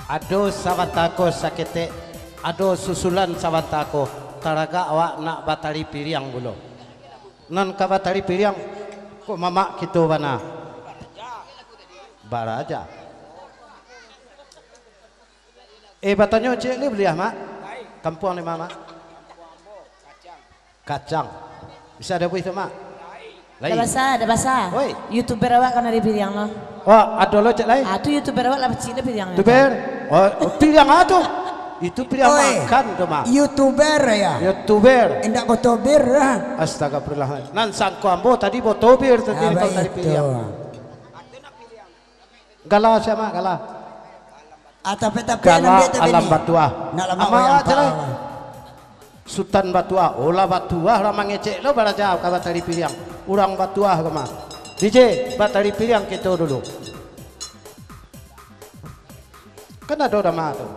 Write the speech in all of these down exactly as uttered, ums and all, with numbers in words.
Ado sabanta ko saketek, ado susulan sabanta ko, taragak awak nak batali piriang pulo. Nan ka batali piriang, kok mamak kito bana. Baraja. Eh, batanyo ciek lai buliah, Mak? Kampuang di ma, Mak? Kacang. Bisa dabuih tu, Mak? Lai. Dah basa, dah basa. Oi. YouTuber awak kan dari piriang lo. Oh, ado lo ciek lai? Ah, tu YouTuber awak lah pacik dah piriang. YouTuber? Oh, oh, piriang apa tu? Itu piriang Oi, makan tu, Mak. YouTuber ya? YouTuber. Indak botobir lah. Astagfirullah. Nan sangko ambo tadi botobir tadi. Ah, kalau dari baik piriang tu. Gala sia, Mak, gala? Ah, tapi, tapi, Gala Alam Batuah. Nak lama Amak wayang awak cak lai? Pak. Sutan Batuah. Olah Batuah lah mangecek lo baraja ka batali piriang. Urang Batuah ka mah. D J, batali piriang kito dulu. Kan ado dama tu.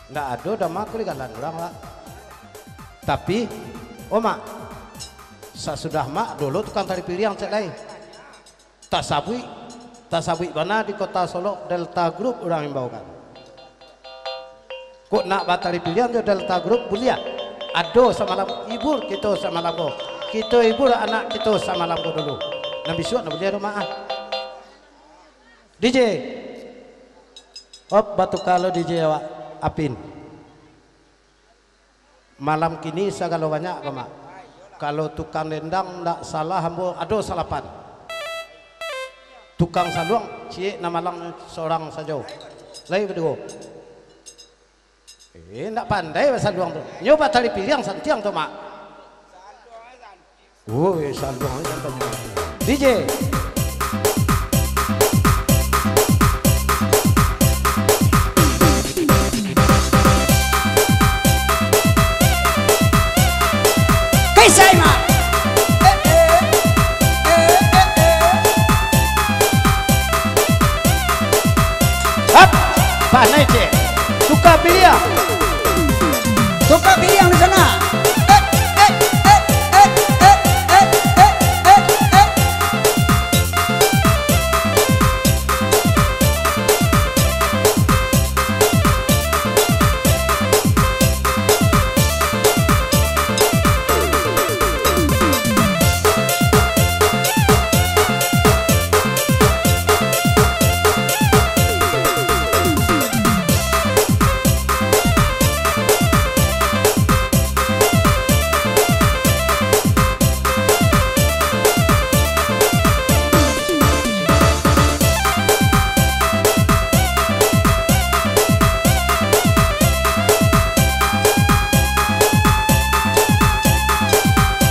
Ndak ado dama ko digalan urang, Mak. Tapi, oh, Mak, sasudah Mak dulu tukang tali piriang cak lai. Tasabuik, tasabuik bana di Kota Solok, Delta Group urang imbaukan. Kok nak batali piriang jo Delta Group, buliah. Ado samalam, ibur kito samalam ko. Kito ibur anak kito samalam ko dulu. Nan bisuak nan buliah do, Mak, ah. D J. Op, batuka lo D J awak, Apin. Malam kini sagalo banyak, Mak. Kalau tukang dendang, ndak salah ambo, ado salapan. Tukang saluang, ciek nan malang sorang sajo. Lai kaduo. Eh, ndak pandai basaluang tu. Nyo batali piriang santiang tu, Mak. Woi, saluang ni sampai nyo. D J. Kisah Ima. Eh, eh, eh, eh, eh, eh. Hap, panai cek. Tuka piriang. Tuka piriang di sana. Eh, eh, eh, eh, eh, eh, eh, eh, eh.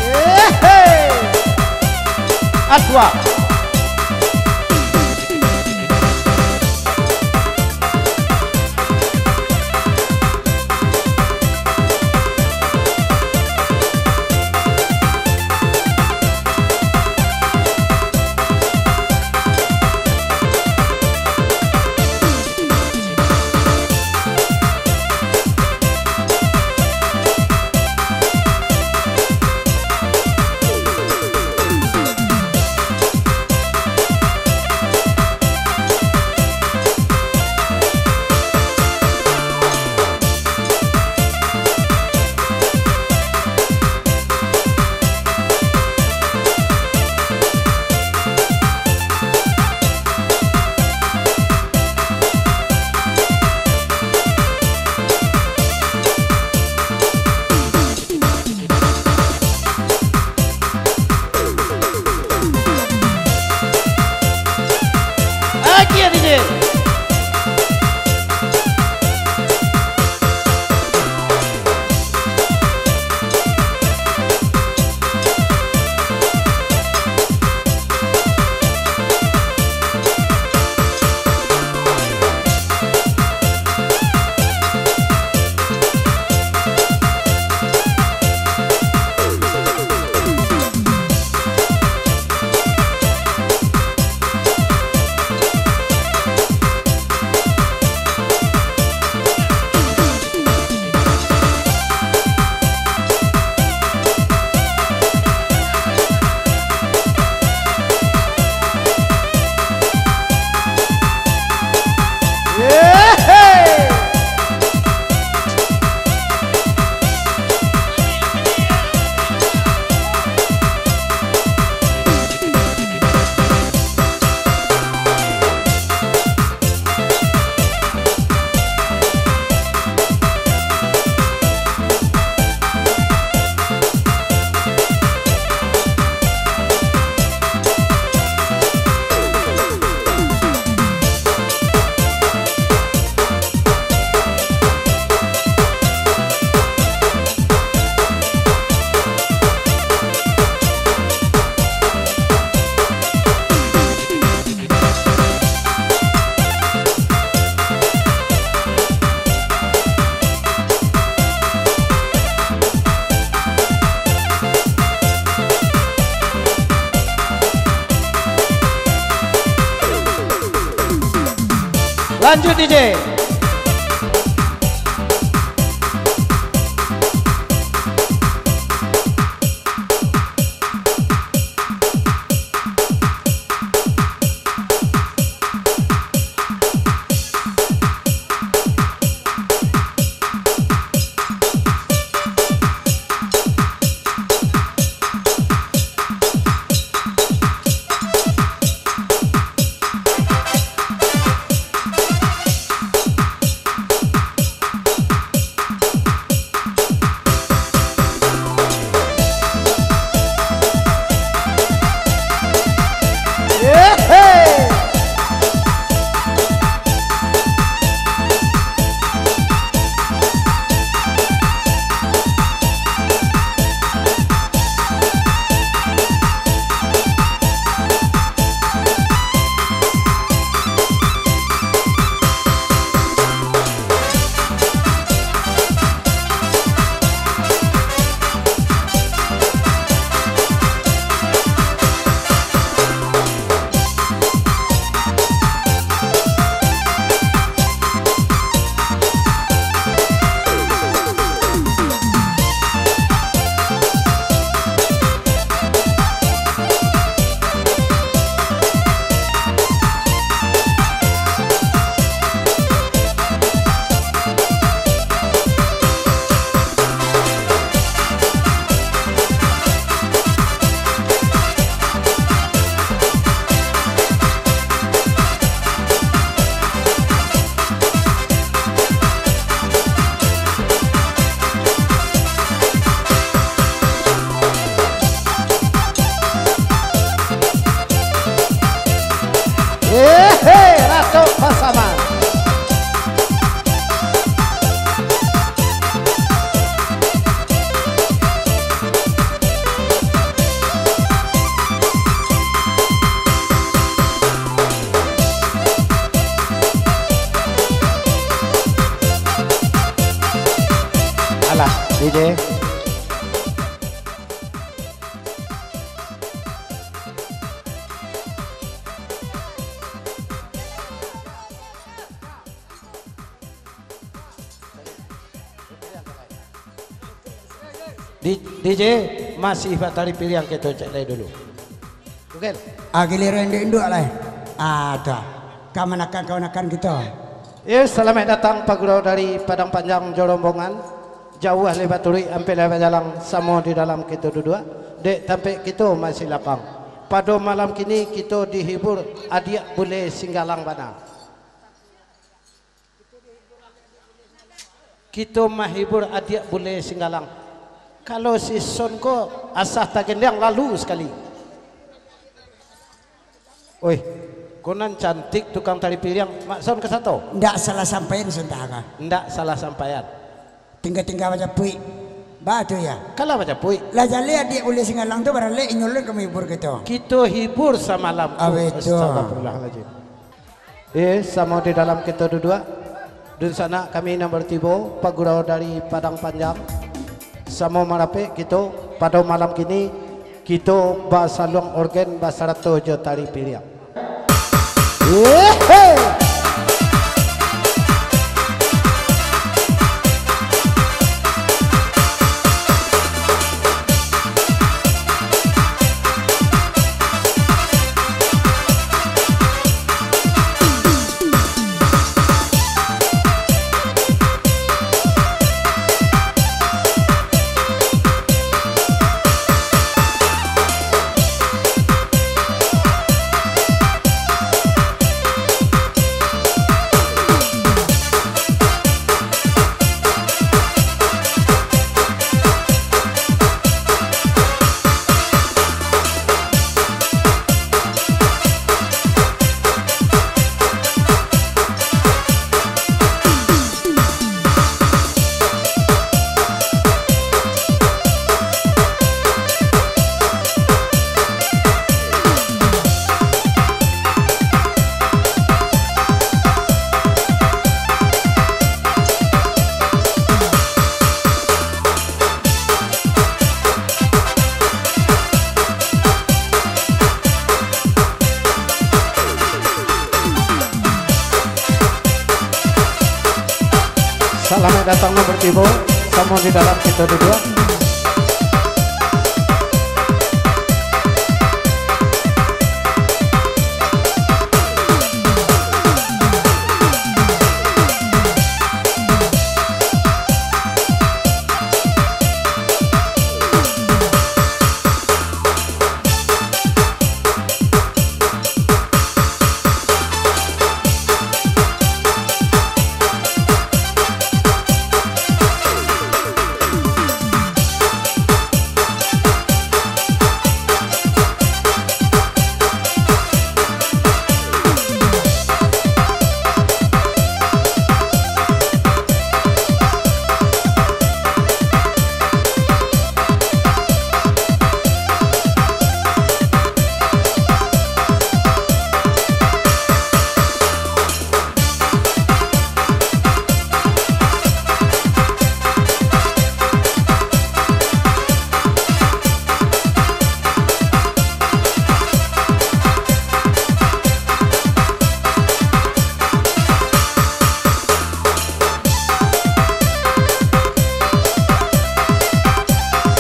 Ehe. Atua. Lanjut, D J. Ehe, Datuk Pasaman. Alah, D J. Di-, D J, masih batari pilihan kito cek lai dulu. Oke. Ah, giliran induak-induak lai. Ah, tu ah. Kamanakan-kamanakan kito. Eh, salamaik datang, Pak Guru dari Padang Panjang jo rombongan. Jauah lai baturuik, ampia lai bajalang, samo di dalam kito duduak. Dek tampek kito masih lapang. Pado malam kini kito dihibur adiak bule Singgalang bana. Kito mahibur adiak bule Singgalang. Kalau si Son ko asa tagendiang lalu sakali. Oi, ko nan cantik tukang tari piriang, Mak Son ka sato? Ndak salah sampaian, Son Tahara. Ndak salah sampaian. Tingga-tingga bajapuik. Ba tu ya. Kalah bajapuik. Lah jaleh adiak bule Singgalang tu baralek inyo lun ka mahibur kito. Kito hibur samalam. Abih tu. Astagfirullahaladzim. Eh, samo di dalam kito duduak, dunsanak kami nan bartibo, Pak Gurau dari Padang Panjang, samo marapek kito pado malam kini, kito basaluang orgen basarato jo tari piriang. Yeay! Datang nan batibo, samo di dalam kito duduak.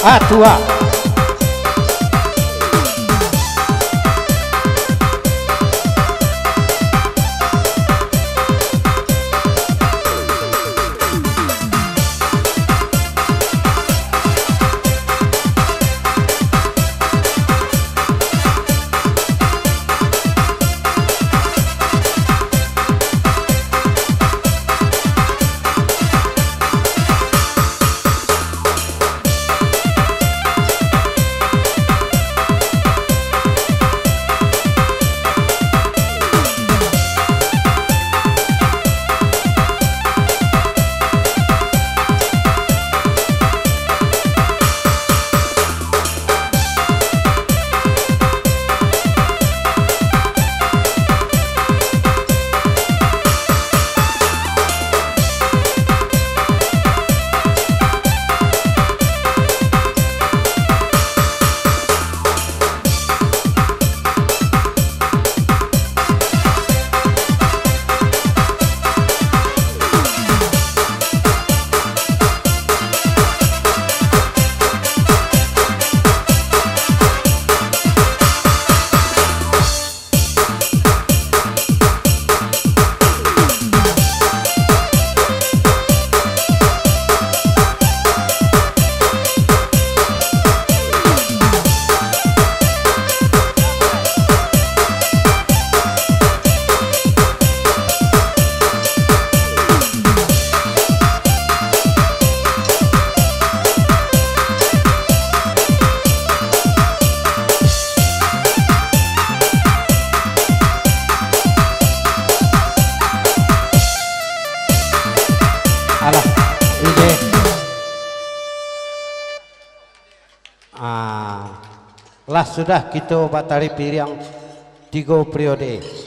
Ah, tuak. Alah, ide. Ah, lah sudah kito batali piriang tigo periode.